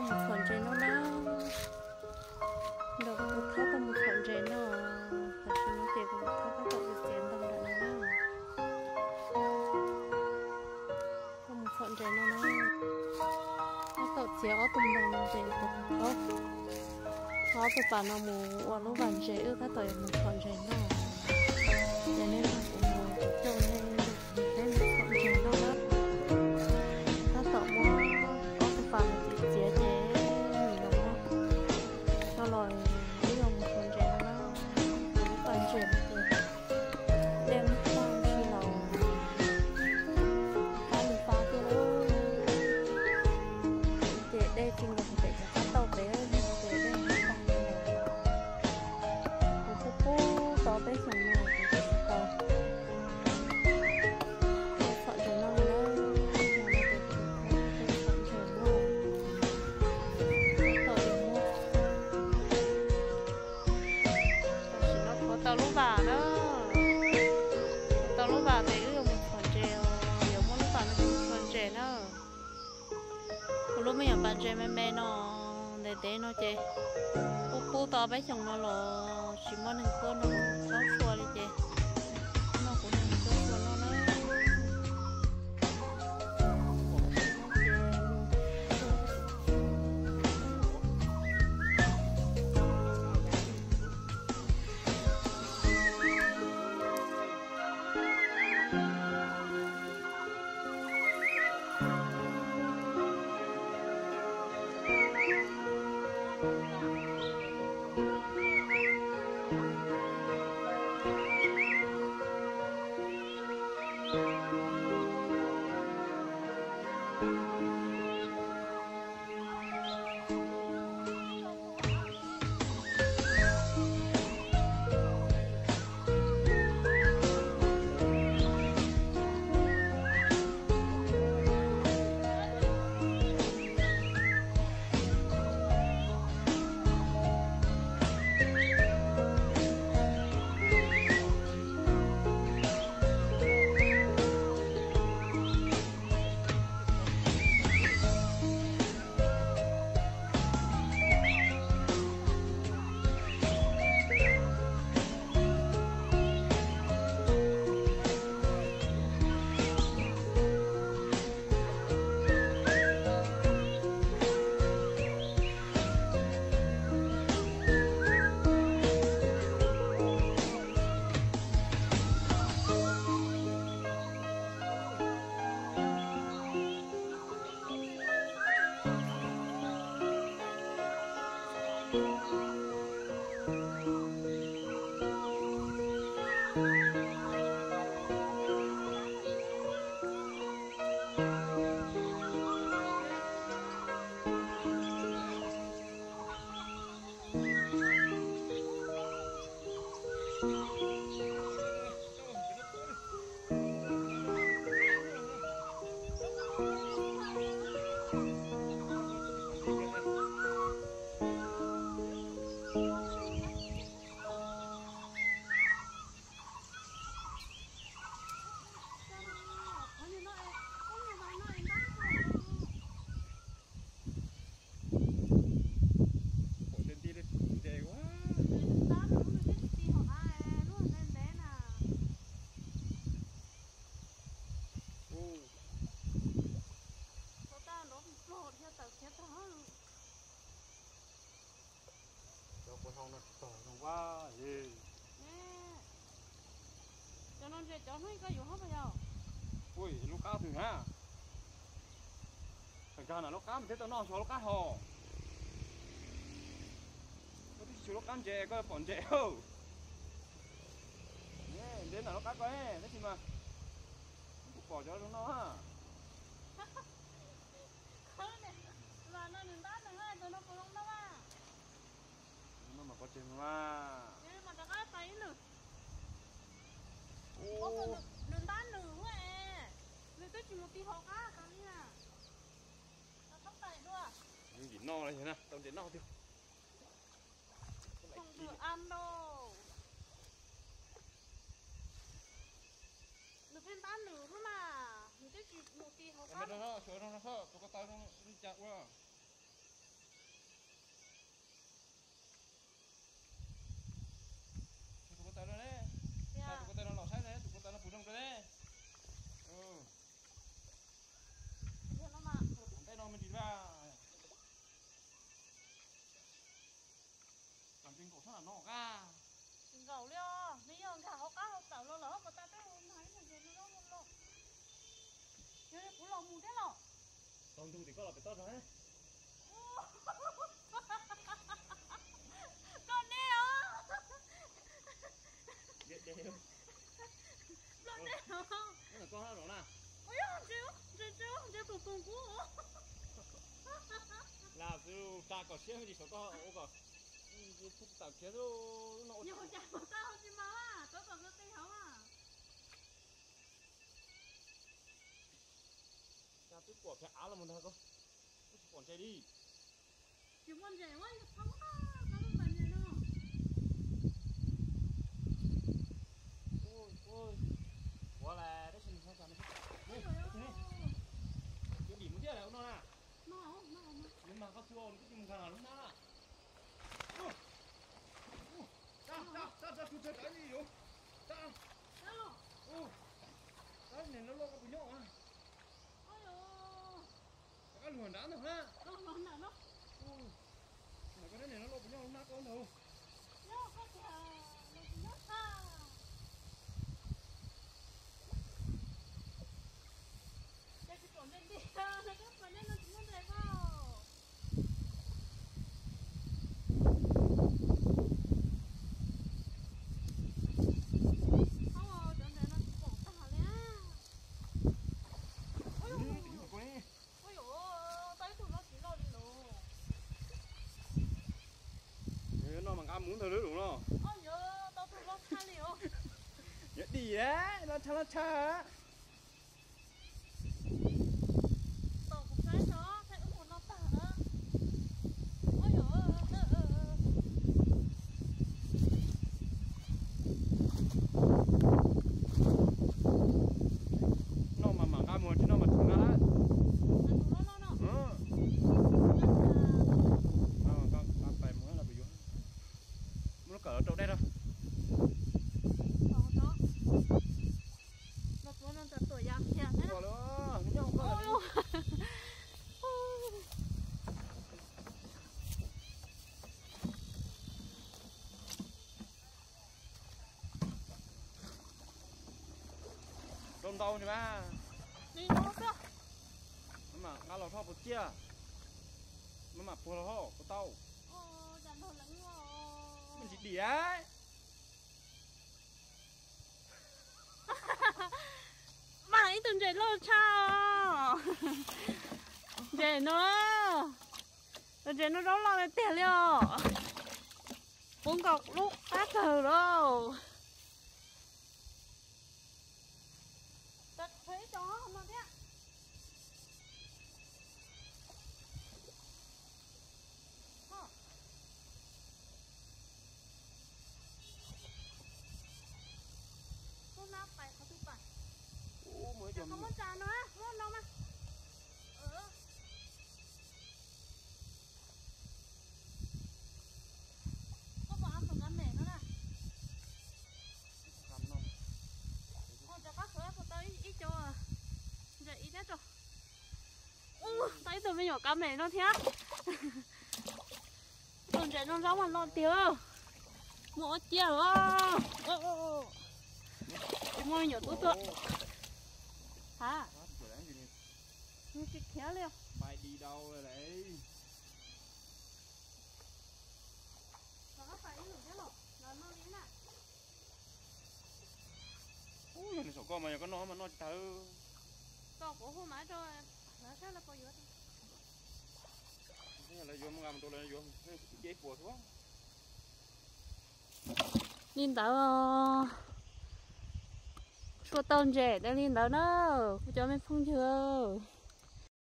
Mus txhom ntses no na. Nrog kuv thab tau mus txhom ntses no. Tam sim no ces kuv thab tab tom txiav ntoo nram no na. Tau mus txhom ntses no na. Tab tom txiav ob tug ntoo no ces kuv thab ob tug pas no mus ua lub vaj ntses, wb tab tom yuav mus txhom ntses no. Ces nej nrog kuv mus, kuv coj nej nrog kuv peb mus txhom ntses no na. Tab tom muab ob tug pas no txiav txiav ces nim no muab coj los wb yuav mus txhom ntses no na. Kuv lub pas ntses no ces dej muab tag ntsis los qab li fab thiab lauj. Ces dej tsis nkaus pem cov qab tauj pem, ces dej muab tag ntsis los. Kuv pub pub tau peb xyoos no kuv twb tsis tau txhom ntses no li na. Txhom ntses no, tau li muab. Tam sim no kuv tau lub vas na. Kuv tau lub vas ces wb yuav mus txhom ntses os, yuav muab lub vas no coj mus txhom ntses na. Kuv lub me nyuam pas ntses me me no, ntev ntev no ces pub pub tau peb xyoos no los tsis muaj neeg tuaj nrog txhom txhua li ces no kuv nrog txhom txhua no na. Cov qhuav hlau no tsis tog zoo vaj. Cov no ntses cov hnub ib koj yuav hab puas yog? Ui, lub qab twg na? Tawm nkag na lub qab mas thiaj tau noj xyuas lub qab hos. Koj twb tsis xyuas lub qab ntses koj pom ntses. Ntev na lub qab koj tab sis mas kuv pom cov zoo no. Mas no nws ntab nws, tus no puas zoo noj mas? No mas pov tseg mas. Mas rov qab tais ib lwm. Nws ntab nws ua es, nws twb tsis mus ti hauv qab tas li na. Rov qab tais dua. Nws yim noj li na, tau ntses noj tiag. Nws, nws pheej ntab nws xwb mas, nws twb tsis mus ti hauv qab. Tus ko taw li cas ua? Tau ntug tim koj los pem toj rau. Koj deb os. Deb deb. Koj deb os. Koj no na. Ntse ntse ntse pum pum kub. Lam xwb tsa kom siab me ntsis saum koj ua kom tawm khiav xwb. Yog ua cas pom tau tsis mas a, tau tom no tej hauv a. Cas twb pom kiag av los mus nrog koj, twb tsis pom ntses li. Tsis muaj ntses, ua yog thaub tau lub pas ntses no. Ua las tab sis nws tsis, nws dim mus thiab las ua no na. Nws mas qab tsuag nws twb tsis mus nkaag lub hnab na. Tab tab tab tab, tsuag tsuag tawv li yus. Tab, tab niam no loj koj puas nyob a? Rov qab lug nrad ntag na. Koj tab niam no loj puas nyob lub hnab koj ntag. Noj mas nqa mus ntawd lub lus no. Yuav dim laj tshaj laj tshaj. Noj mas mam nqa mus, tsis noj mas tsis nqa lawm. Nqa pais mus, muab lub kawm los rau dej rau. Rau ntau ne mas. Mam nqa los hlo puas ciaj, mam puag los hlo puas tau. Me ntsis diam. Mas ib tug ntses loj tshaj. Ntses no, tus ntses no zaub loj tiag tiag li os. Puv nkaus lub qab kawg lauj. Koj pom av tom kav mem no na. Cov qab khuav puas tau ib co, ntses ib thiab tso. Tau ib tug me nyuam kav mem no thiab. Tus ntses no zaub mas loj tiag. Muaj ob ciaj los. Tsis muaj me nyuam tub tuaj. Ha, nws tsis khiav li. Los koj pais ib lwm thiab los, los noj li na. Ub, yog nws saum koj mas yog koj noj mas noj tsis tag. Tos kuv hu mas rau lawv saib lawv puas yuav. Lawv yuav mus nqa mus rau lawv yuav, ces puas xwb. Li ntawd, tshuaj tau ntses tas li ntawd na, kuv cov me phooj ywg.